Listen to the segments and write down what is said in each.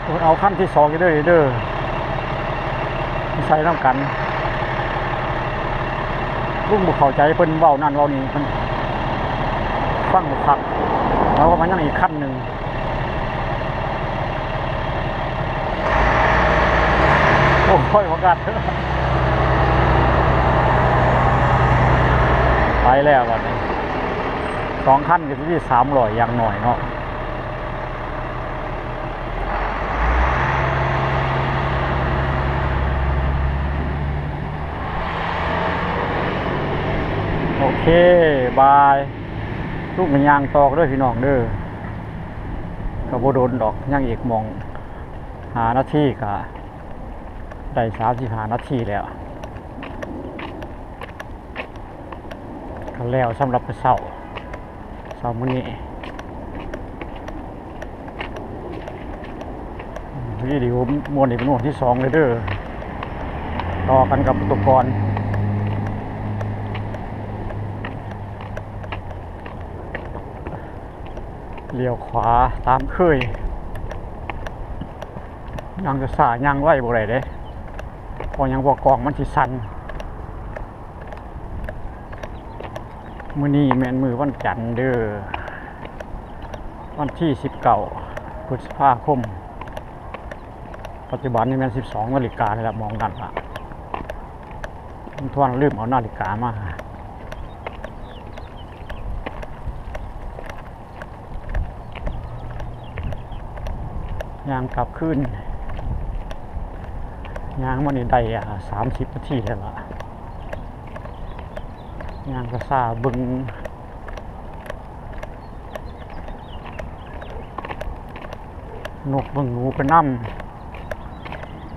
ເອົາຄັນທີສອງຢູ່ເດີ ເດີ ໃສ່ນຳກັນ. ລຸງບໍ່ເຂົ້າໃຈເພິ່ນເວົ້ານັ້ນເວົ້ານີ້ ເພິ່ນຟັງບໍ່ຄັກ. ແລ້ວກໍມາຍັງອີກຄັນໜຶ່ງ. ໂອ້ຍ ບໍ່ກັດ ໄປແລ້ວບັດນີ້. ສອງຄັນກໍຊິມີສາມຮ້ອຍຢ່າງໜ້ອຍເນາະ. ໂອເຄ ບາຍ. ລຸງກໍຍ່າງຕໍ່ເດີພີ່ນ້ອງເດີ. ກໍບໍ່ດົນດອກ ຍັງອີກໝ່ອງຫ້ານາທີ ກໍໄດ້ສາມສິບຫ້ານາທີແລ້ວ. ກໍແລ້ວສຳລັບເຊົ້າ ເຊົ້າມື້ນີ້. ວິດີໂອມ້ວນນີ້ເປັນມ້ວນທີສອງເລີຍເດີ ຕໍ່ກັນກັບອຸປະກອນ. ລ້ຽວຂວາຕາມເຄີຍ. ຍ່າງຊ້າໆ ຍ່າງໄວບໍ່ໄດ້ເດ້ ເພາະຫຍັງ ເພາະກ້ອງມັນຊິສັ່ນ. ມື້ນີ້ແມ່ນມື້ວັນຈັນເດີ ວັນທີສິບເກົ້າ ພຶດສະພາຄົມ. ປັດຈຸບັນນີ້ແມ່ນສິບສອງນາລິກາແລ້ວ ໝ່ອງນັ້ນລະ ທວນລືມເອົານາລິກາມາ. ຍ່າງກັບຄືນ ຍ່າງມານີ້ໄດ້ ອາ ສາມສິບນາທີແລ້ວລະ. ຍ່າງຊ້າໆ ເບິ່ງນົກເບິ່ງໜູໄປນຳ.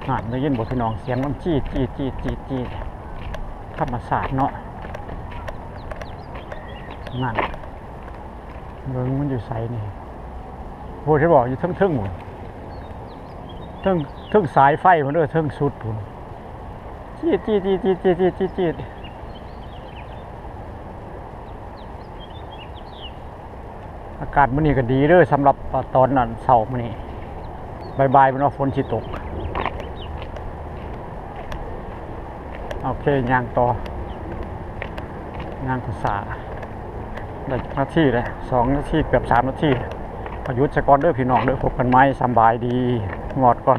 ນັ້ນ ໄດ້ຍິນບໍ່ພີ່ນ້ອງ ສຽງມັນຈີດໆໆໆ ທຳມະຊາດເນາະ. ນັ້ນ ເບິ່ງມັນຢູ່ໃສນີ້ ໂອ້ ເຫັນບໍ່ ຢູ່ເທິງໆພຸ້ນ ເທິງ ເທິງສາຍໄຟພຸ້ນເດີ ເທິງສຸດພຸ້ນ ຈີດໆໆໆ. ອາກາດມື້ນີ້ກໍດີເດີ ສຳລັບຕອນນັ້ນເຊົ້າມື້ນີ້. ບ່າຍໆ ເພິ່ນວ່າຝົນຊິຕົກ. ໂອເຄ ຍ່າງຕໍ່ ຍ່າງຊ້າໆ ໄດ້ຈັກນາທີແລ້ວ ສອງນາທີ ເກືອບສາມນາທີ. ກໍຢຸດຊະກ່ອນເດີພີ່ນ້ອງເດີ ພົບກັນໃໝ່ ສຳບາຍດີ ງອດກ່ອນ.